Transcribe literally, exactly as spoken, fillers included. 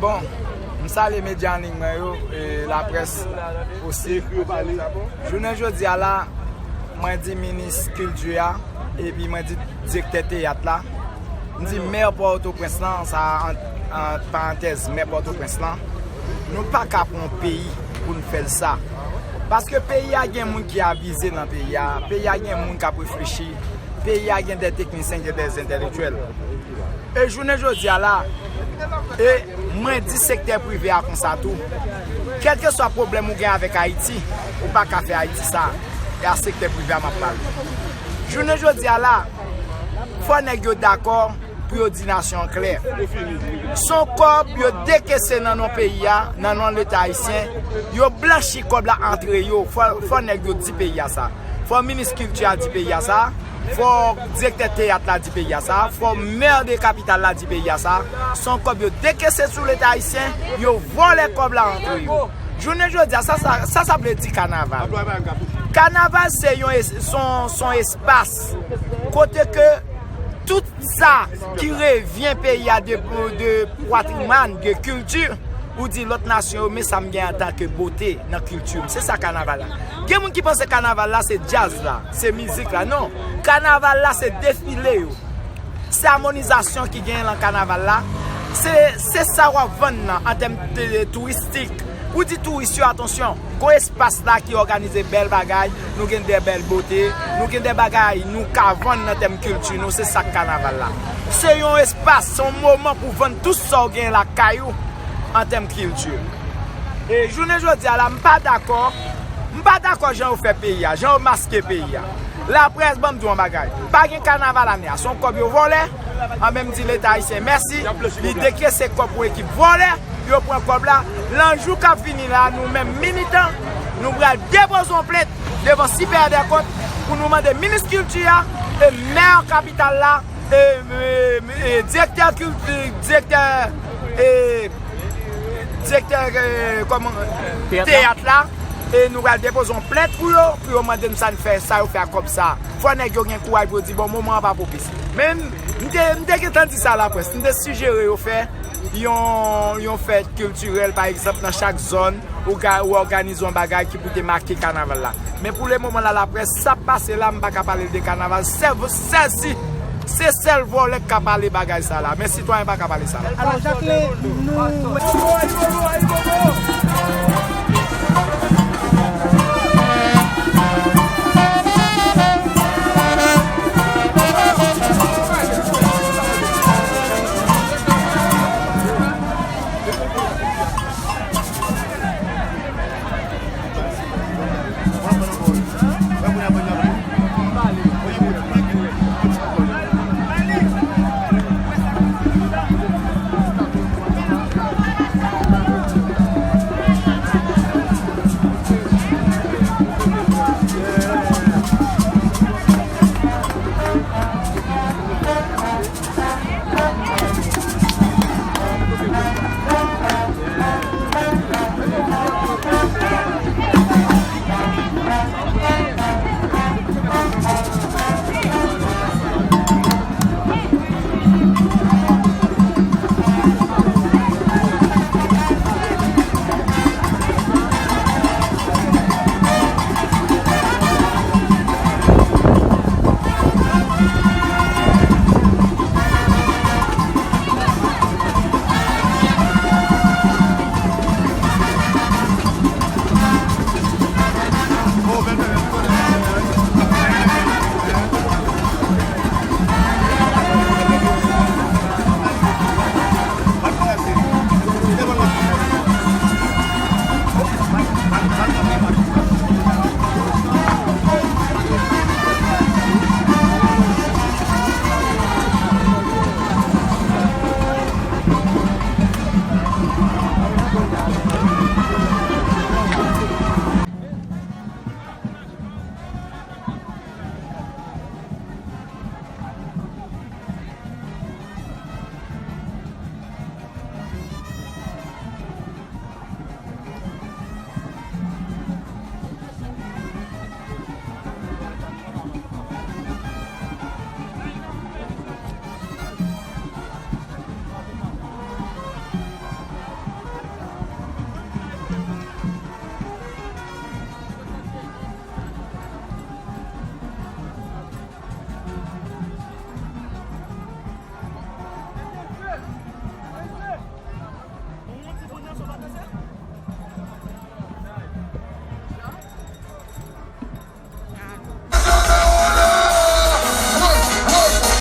Bon, m salye medya an liy mwen yo, e laprès osi. Jounen jodi a la, mwen di minis kilti a, epi mwen di direktè teyat la, m di mè Pòtoprens lan, sa ant, ant parantèz, mè Pòtoprens lan, nou pa ka pran yon peyi pou n fè l sa. Paske peyi a gen moun ki avize nan peyi a, peyi a gen moun k ap reflechi, peyi a gen de teknisyen, gen de entèlektyèl. E jounen jodi a la, e mwen di sektè prive a konsa tou. Kèlkeswa pwoblèm ou gen avèk Ayiti, ou pa ka fè Ayiti sa. E a sektè prive a m ap pale. Jounen jodi a la, fò nèg yo dakò pou yo di nasyon an klè. Se yon kòb yo dekese nan non peyi a, nan non Leta ayisyen. Yo blanchi kòb la antre yo. Fò, fò nèg yo di peyi a sa. Fò minis kilti a di peyi a sa. Fò direktè teyat la di peyi a sa. Fò mè de kapital la di peyi a sa. Se yon kòb yo dekese sou Leta ayisyen. Yo vòlè kòb la antre yo. Jounen jodi a, sa, sa, sa, sa vle di kanaval. Kanaval se yon es-, se yon, se yon espas kote ke tout sa ki revyen peyi a de, de patrimwàn, de kilti, ou di lòt nasyon yo, men sa m gen antanke bote nan kilti m. Se sa kanaval la. Gen moun ki panse kanaval la se djaz la, se mizik la. Non, kanaval la se defile yo. Se amonizasyon ki genyen lan kanaval la. Se, se sa w ap vann nan an tèm de touristik. Ou di touris yo, atansyon, gon espas la ki òganize bèl bagay, nou gen de bèl bote, nou gen de bagay nou ka vann nan tèm kilti nou, se sa k kanaval la. Se yon espas, se yon moman pou vann tout sa w gen lakay ou an tèm kilti. E jounen jodi a la, m pa dakò, m pa dakò jan yo fè peyi a, jan yo maske peyi a. Laprès, ban m di w yon bagay. Pa gen kanaval ane a. Se yon kòb yo vòlè. An menm di Leta ayisyen mèsi. Li dekese kòb pou ekip vòlè. Yo pran kòb la. Lan jou k ap vini la, nou menm militan, nou pral depoze yon plent devan Sipèdèkont pou nou mande minis kilti a e mè kapital la, e, e, e, direktè kilti, direktè, e, direktè, e, kòman, teyat la. Teyat la. E nou pral depoze yon plent pou yo, pou yo mande n sa n fè, sa yo fè ak kòb sa. Fò nèg yo gen kouraj pou yo di, bon, moman an pa pwopis. Men, m te, m te gentan di sa laprès, m te sijere yo fè yon, yon fèt kiltirèl, pa egzanp, nan chak zòn, ou ka, ou òganize yon bagay ki pou te make kanaval la. Men pou le moman la, laprès, sa k pase la, m pa ka pale de kanaval. Sèvo, sèzi, se sèl vòlè k ka pale bagay sa la. Men sitwayen pa ka pale sa. Alò, Jacqueline, nou